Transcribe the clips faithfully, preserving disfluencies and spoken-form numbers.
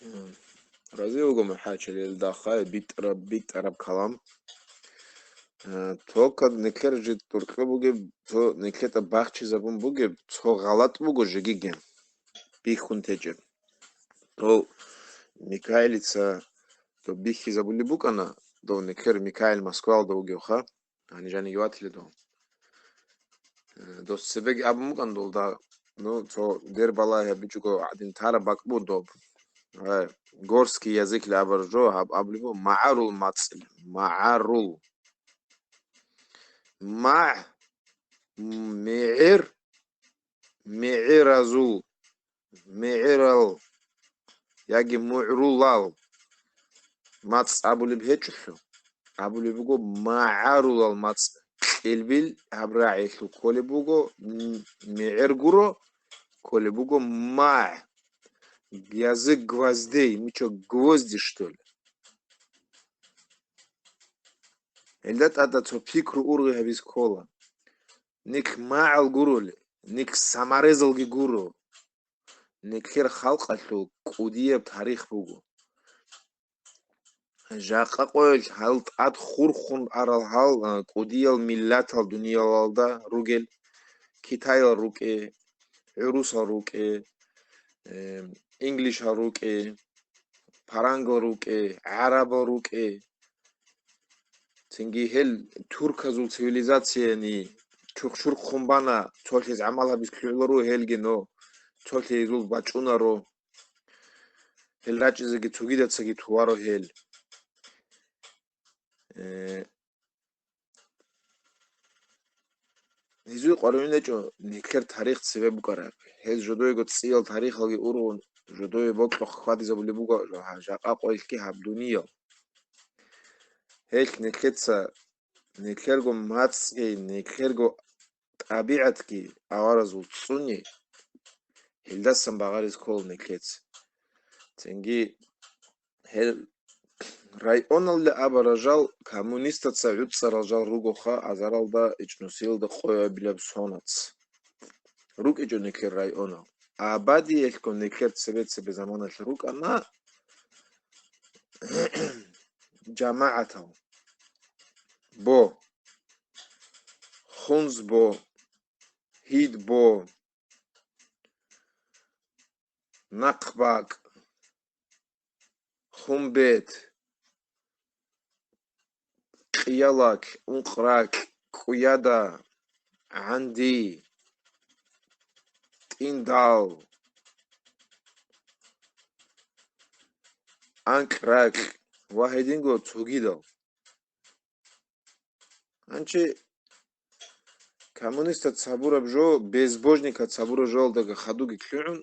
М, Рази вуго МухӀачил, ил дахъай битӀараб, битӀараб калам. Э, только никлер жи тӀуркьу бугеб, цо никлетӀа бахчизабун бугеб, цо гъалатӀ буго жегиги бихьун течӀеб. То Микаилица то бихьизабулеб букӀана, то никлер Микаил Москвалда вугевха. Гьанижани юватиледал. Э, дос цебеги абун букӀан долда, ну, цо дер балагьи гьабичӀого гӀадин тара бакӀ буго доб. Э, горский язык лабар жо гьаб абулеб буго магӀарул мацӀил, магӀарул. МагӀ, мегӀер, мегӀеразул, мегӀерал яги мугӀрулал мацӀ абулеб гьечӀолъо, абулеб буго магӀарулал мацӀ. Кьилбил гьаб рагӀилъу кколеб буго, м-, мегӀер гуро, кколеб буго магӀ. Язык гвоздей, мы чё, гвозди, что ли? Гьелда тӀада цо пикру ургъи гьабиз ккола. Нилъ магӀал гуроли, нилъ самарезалги гуро. Нилъер халкъалъул кӀудияб тарих буго. Жакъа къоялъ гьал тӀад хурхун арал гьал, а, кӀудиял миллатал дуниялалда ругел, китаял рукӀе, гӀурусал рукӀе, э, инглишал рукӀе, парангал рукӀе, гӀарабал рукӀе. Цинги гьел турказул цивилизацияни чурх-чурхун бана, цолъиз гӀамал гьабиз лъугӀларо гьелги, но цолъизул бачӀунаро. Гьел рачӀизеги цогидацаги туваро гьел. Э, Гьезул къваригӀун гьечӀо нилъер тарих цебе букӀараб. Гьез жодойго цӀиял тарихалги ургъун, жодое бокьухъ хьвадизабулеб буго жа-, жакъа къоялъги гьаб дуниял. Гьелъ нилъеца нилъерго мацӀги, нилъерго тӀабигӀатги аваразул цӀуни, гьелдасан багъарез ккола нилъеца. Цинги гьел районалде абарал жал коммунистаца гӀуцӀарал жал ругоха азаралда ичӀнусиялда къоябилеб сонац. РукӀичӀо нилъер районал. Абадиялъго нилъер цебе-цебе заманалъ рукӀана жамагӀатал. Бо, Хунзбо, Гьидбо, Нахъбакь, Хунбет, Кьиялакь, Ункъракь, КӀуяда, ГӀанди, ТӀиндал, АнкьракӀ ва гьединго цогидал. Гьанчи коммунистаца гьабураб жо, безбожникаца гьабураб жоялдаги хадуги лъугӀун,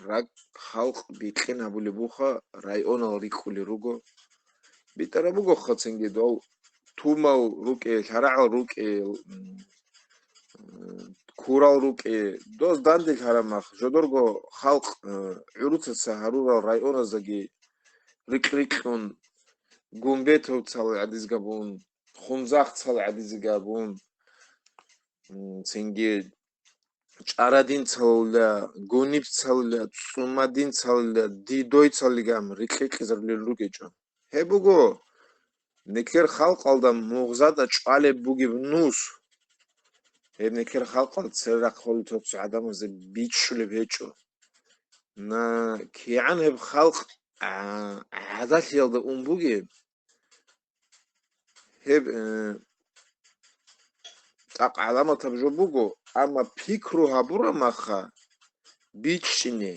ракӀ халкъ бикьин гьабулеб буха, районал рикӀкӀулел руго. БитӀараб буго хъацинги дов тумал рукӀе, лъарагӀал рукӀе, м, м, курал рукӀе, доз данделъараб мах, жодорго халкъ, э, гӀуруцаца гьарурал районаздаги рикь-рикьун, Гумбетовцал гӀадизгабун, Хунзахъцал гӀадизгабун, м, цинги ЧӀарадинцалила, Гунибцалила, ЦӀумадинцалила, Дидойцалигам рикь-рикьизарулел ругечӀо. Гьеб буго, нилъер халкъалда мугъзада чӀвалеб бугеб нус. Гьеб нилъер халкъал церахъ холел цо-цо гӀадамазда бичӀчӀулеб гьечӀо. На, кигӀан гьеб халкъ, а, гӀадалъиялда ун бугеб? Гьеб, э, тӀакъ гӀаламатаб жо буго, амма пикру гьабураб маха бичӀчӀине.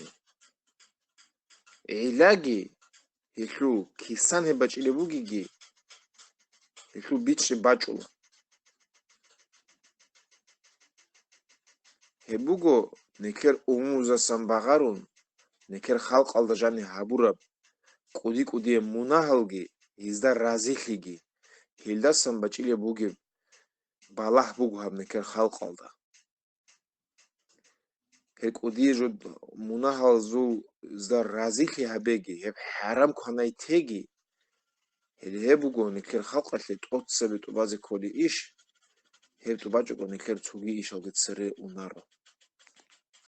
ГӀиллаги гьелъул кисан гьеб бачӀилеб бугеги, гьелъул бичӀчӀи бачӀула. Гьеб буго, нилъер умумузасан багъарун, нилъер халкъалда жани гьабураб кӀуди-кӀудияб мунагьалги, гьезда разилъиги, гьелдасан бачӀилеб бугеб балагь буго гьаб нилъер халкъалда. Гьеб кӀудияб жо мунагьалзулзда разилъи гьабеги, гьеб хӀарам кванай теги, гьеле гьеб буго нилъер халкъалъе тӀоцебе тӀубазе кколей иш, гьеб тӀубачӀого нилъер цоги ишалде цере унаро.